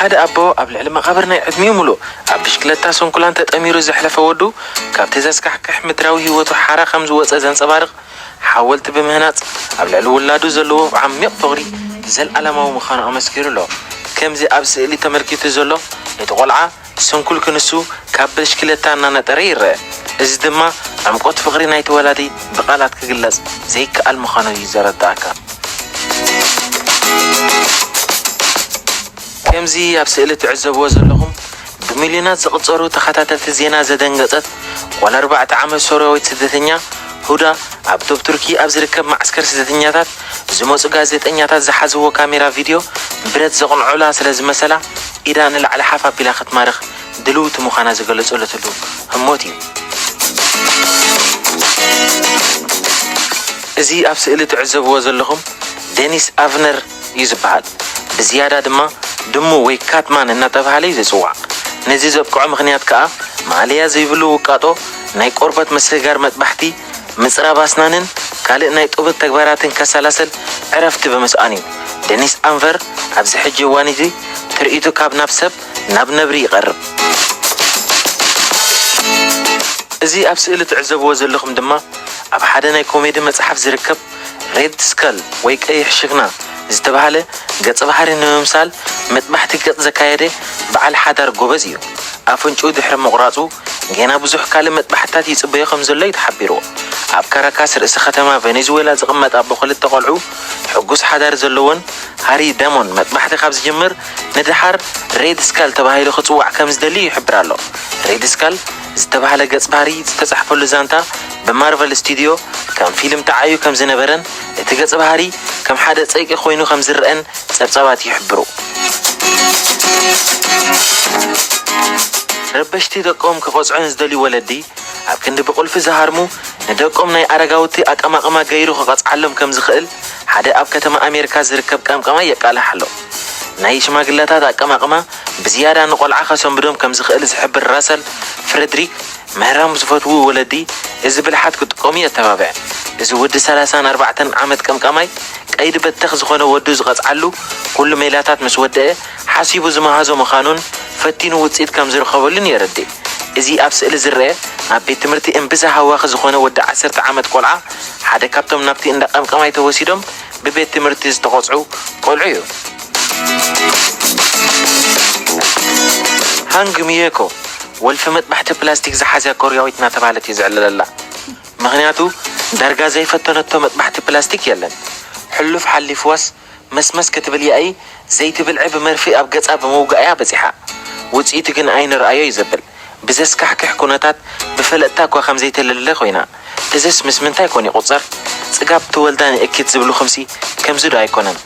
ሓደ ኣቦ ኣብ ልዕሊ መቓብር ናይ ዕድሚኡ ምሉእ ኣብ ብሽክለታ ስንኩላን ተጠሚሩ ዘሕለፈ ወዱ፣ ካብቲ ዘስካሕክሕ ምድራዊ ህይወቱ ሓራ ከም ዝወጸ ዘንጸባርቕ ሓወልቲ ብምህናጽ፣ ኣብ ልዕሊ ውላዱ ዘለዎ ዓሚቕ ፍቕሪ ዘልኣለማዊ ምዃኑ ኣመስኪሩ ኣሎ። ከምዚ ኣብ ስእሊ ተመልኪቱ ዘሎ፣ እቲ ቆልዓ ስንኩል ክንሱ ካብ ብሽክለታ እናነጠረ ይረአ። እዚ ድማ ዕምቆት ፍቕሪ ናይቲ ወላዲ ብቓላት ክግለጽ ዘይከኣል ምዃኑ እዩ ዘረድኣካ። ከምዚ ኣብ ስእሊ ትዕዘብዎ ዘለኹም፣ ብሚልዮናት ዝቕጸሩ ተኸታተልቲ ዜና ዘደንገጸት ጓል ኣርባዕተ ዓመት ሶርያዊት ስደተኛ፣ ሁዳ፣ ኣብ ዶብ ቱርኪ ኣብ ዝርከብ መዓስከር ስደተኛታት ዝመጹ ጋዜጠኛታት ዝሓዝዎ ካሜራ ቪድዮ ብረት ዘቕንዑላ ስለ ዝመሰላ፣ ኢዳ ንላዕሊ ሓፍ ኣቢላ ክትማርኽ ድልውቲ ምዃና ዝገለጸለትሉ ህሞት እዩ። እዚ ኣብ ስእሊ ትዕዘብዎ ዘለኹም ደኒስ ኣቭነር እዩ ዝበሃል። ብዝያዳ ድማ ድሙ ወይ ካትማን እናተባህለ እዩ ዝጽዋዕ። ነዚ ዘብቅዖ ምኽንያት ከኣ፣ ማእለያ ዘይብሉ ውቃጦ፣ ናይ ቆርበት ምስግጋር መጥባሕቲ፣ ምጽራብ ኣስናንን ካልእ ናይ ጡብን ተግባራትን ከሰላስል ዕረፍቲ ብምስኣን እዩ። ደኒስ ኣንቨር ኣብዚ ሕጂ እዋን እዚ ትርኢቱ ካብ ናብ ሰብ ናብ ነብሪ ይቐርብ። እዚ ኣብ ስእሊ ትዕዘብዎ ዘለኹም ድማ ኣብ ሓደ ናይ ኮሜዲ መጽሓፍ ዝርከብ ሬድ ስካል ወይ ቀይሕ ሽፍና ዝተባህለ ገጸ ባህሪ ንምምሳል መጥባሕቲ ገጽ ዘካየደ በዓል ሓዳር ጎበዝ እዩ። ኣፍንጭኡ ድሕሪ ምቑራጹ ጌና ብዙሕ ካልእ መጥባሕትታት ይጽበዮ ከም ዘሎ እዩ ተሓቢርዎ። ኣብ ካራካስ ርእሲ ከተማ ቬኔዙዌላ ዝቕመጥ ኣቦ ክልተ ቆልዑ ሕጉስ ሓዳር ዘለዎን ሃሪ ደሞን መጥባሕቲ ካብ ዝጅምር ንደሓር ሬድ ስካል ተባሂሉ ክጽዋዕ ከም ዝደሊ ይሕብር ኣሎ። ሬድ ስካል ዝተባህለ ገጽ ባህሪ ዝተጻሕፈሉ ዛንታ ብማርቨል ስቱድዮ ከም ፊልም ተዓዩ ከም ዝነበረን እቲ ገጽ ባህሪ ከም ሓደ ጸይቂ ኮይኑ ከም ዝረአን ጸብጻባት ይሕብሩ። ረበሽቲ ደቆም ክቐጽዑ ንዝደልዩ ወለዲ ኣብ ክንዲ ብቑልፊ ዝሃርሙ ንደቆም ናይ ኣረጋውቲ ኣቀማቕማ ገይሩ ክቐጽዓሎም ከም ዝኽእል ሓደ ኣብ ከተማ ኣሜሪካ ዝርከብ ቀምቀማይ የቃልሕ ኣሎ። ናይ ሽማግለታት ኣቀማቕማ ብዝያዳ ንቖልዓ ከሰንብዶም ከም ዝኽእል ዝሕብር ራሰል ፍረድሪክ፣ ምህራም ዝፈትዉ ወለዲ እዚ ብልሓት ክጥቀሙ የተባብዕ። እዚ ወዲ ሰላሳን ኣርባዕተን ዓመት ቀምቀማይ ቀይዲ በተኽ ዝኾነ ወዱ ዝቐጽዓሉ ኩሉ ሜላታት ምስ ወደአ ሓሲቡ ዝመሃዞ ምዃኑን ፈቲኑ ውጽኢት ከም ዝረኸበሉን የረድእ። እዚ ኣብ ስእሊ ዝረአ ኣብ ቤት ትምህርቲ እምብዛ ሃዋኺ ዝኾነ ወዲ ዓሰርተ ዓመት ቆልዓ ሓደ ካብቶም ናብቲ እንዳ ቀምቀማይ ተወሲዶም ብቤት ትምህርቲ ዝተቖጽዑ ቆልዑ እዩ። ሃንግ ሚየኮ ወልፊ መጥባሕቲ ፕላስቲክ ዝሓዝያ ኮርያዊት እናተባህለት እዩ ዝዕለለላ። ምኽንያቱ ዳርጋ ዘይፈተነቶ መጥባሕቲ ፕላስቲክ የለን። ሕሉፍ ሓሊፍዋስ መስመስ ክትብል ያኢ ዘይቲ ብልዒ ብመርፌ ኣብ ገጻ ብምውጋእያ በጺሓ። ውጽኢቱ ግን ኣይንርኣዮ እዩ ዘብል። ብዘስካሕክሕ ኩነታት ብፈለጥታ እኳ ከም ዘይተለለ ኮይና። እዝስ ምስ ምንታይ ኮን ይቑጸር? ጽጋብ ትወልዳ ንእኪት ዝብልኹምሲ ከምዚ ዶ ኣይኮነን?